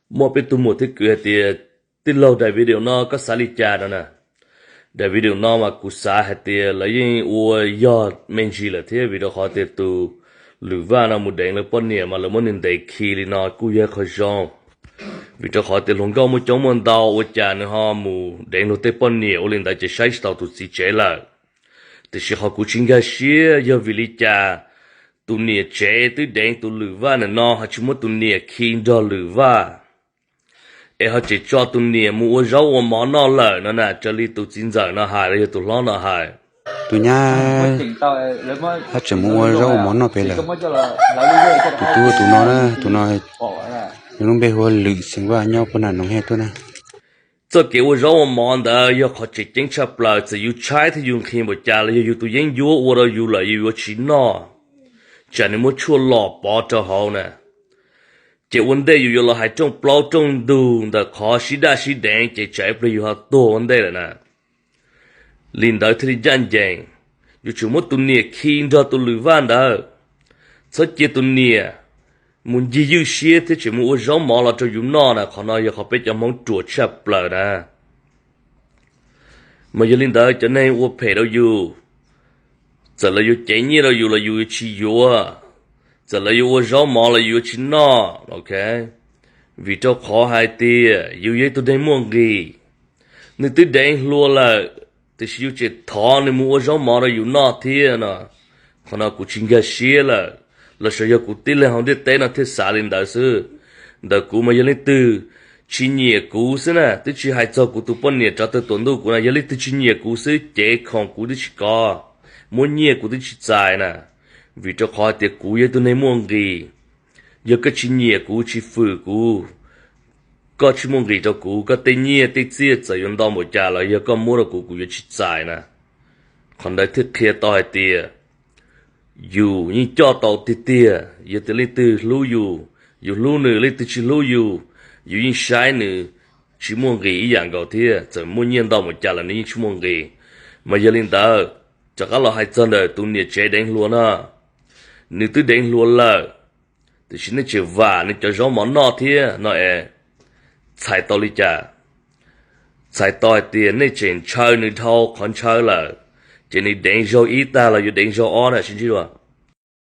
Muaj peb tug muam thiab kwv hais tias, tij laug, daim video no koj xav li cas no na? Daim video no mas kuv xav hais tias lawv yeej ua yog me ntsis lawm thiab, vim rau qhov tias tus Lwm Vaj no mus deev lawv poj niam mas lawv muab nws ntes khi li no kuj yog qhov zoo. Vim rau qhov tias hluas nkauj muaj coob muaj ntau, ua cas nws ho mus deev luag tej poj niam, ua li ntawd ces saib tsis taus tus txiv tsev lawm. Tiam sis qhov kuv tsis nkag siab yog vim li cas tus niam tsev twb deev tus Lwm Vaj ntawm no ho tsis muab tus niam khi nrog Lwm Vaj, es ho tseem tso tus niam mus ua zaub ua mov noj lawm no na, raws li tus txiv ntxawm no hais los yog tus hlob no hais. Tus nyab ho tseem mus ua zaub ua mov noj pem lawm. Tus tub tus no na, tus no nws lub npe hu ua Lwm Xeem Vaj, nyob puag Nam Noog Hej tuaj na. Txoj kev ua zaub ua mov ntawd yog qhov tseem ceeb tshaj plaws, txawm yus tshaib thiab yus nqhis npaum cas los yog yus tus yeeb ncuab ua rau yus lawm yus yuav tsis noj, tsam nws muab tshuaj lom pov rau hauv na. Ces ua ntej yus yuav los hais rooj plaub rooj ntug ntawm qhov sib daj sib deev ces tsam ib pliag yus ho tuag ua ntej lawm na. Li ntawd thiaj li ncaj ncees, yus tseem muab tus niam khi nrog tus Lwm Vaj ntawd. Txhob cia tus niam mus ncig ywj siab thiab tseem mus ua zaub mov los rau yus noj na, qhov no yog qhov peb cov Hmoob ruam tshaj plaws na. Mas yog li ntawd cov neeg ua phem rau yus, txawm lawv yuav cev nyiaj rau yus los yus yuav tsis yuav, txawm lawv yuav ua zaub mov los yus yuav tsis noj, ok? Vim rau qhov hais tias yus yog ib tug neeg muaj nqis, nws twb deev hluas lawm, tiam sis yus tseem thov nws mus ua zaub mov rau yus noj thiab no. Qhov no kuv tsis nkag siab lawm, los sis yog kuv tib leeg hauv ntiaj teb no thiaj xav li ntawd xwb. Ntawm kuv mas yog leej twg tsis nyiam kuv xwb na, twb tsis hais txog kuv tus poj niam rov tawm tuam ntuj kuv na, yog leej twg tsis nyiam kuv xwb cev khoom kuv twb tsis kov, muab nyiaj kuv twb tsis txais na. Vim rau qhov hais tias kuv yog ib tug neeg muaj nqis. Yog koj tsis nyiam kuv, tsis fwm kuv, koj tsis muaj nqis rau kuv, koj tej nyiaj tej txiaj txawm yuav ntau npaum cas los yog koj muab rau kuv, kuv yuav tsis txais na. Qhov ntawd thiaj qhia tau hais tias yus yeej coj tau tiag tiag. Yog tias leej twg hlub yus, yus hlub nws, leej twg tsis hlub yus, yus yeej saib nws tsis muaj nqis ib yam nkaus thiab. Txawm muaj nyiaj ntau npaum cas los nws yeej tsis muaj nqis. Mas yog li ntawd, rov qab los hais txog ntawm tus niam tsev deev hluas no, nws twb deev hluas lawm, tiam sis nej tseem vam nws cov zaub mov noj thiab no es, txhais tau li cas? Txhais tau hais tias nej tseem ntshaw nws dhau qhov ntshaw lawm, ces nws deev zaug ib tag los yuav deev zaug ob na, sib ntsib dua.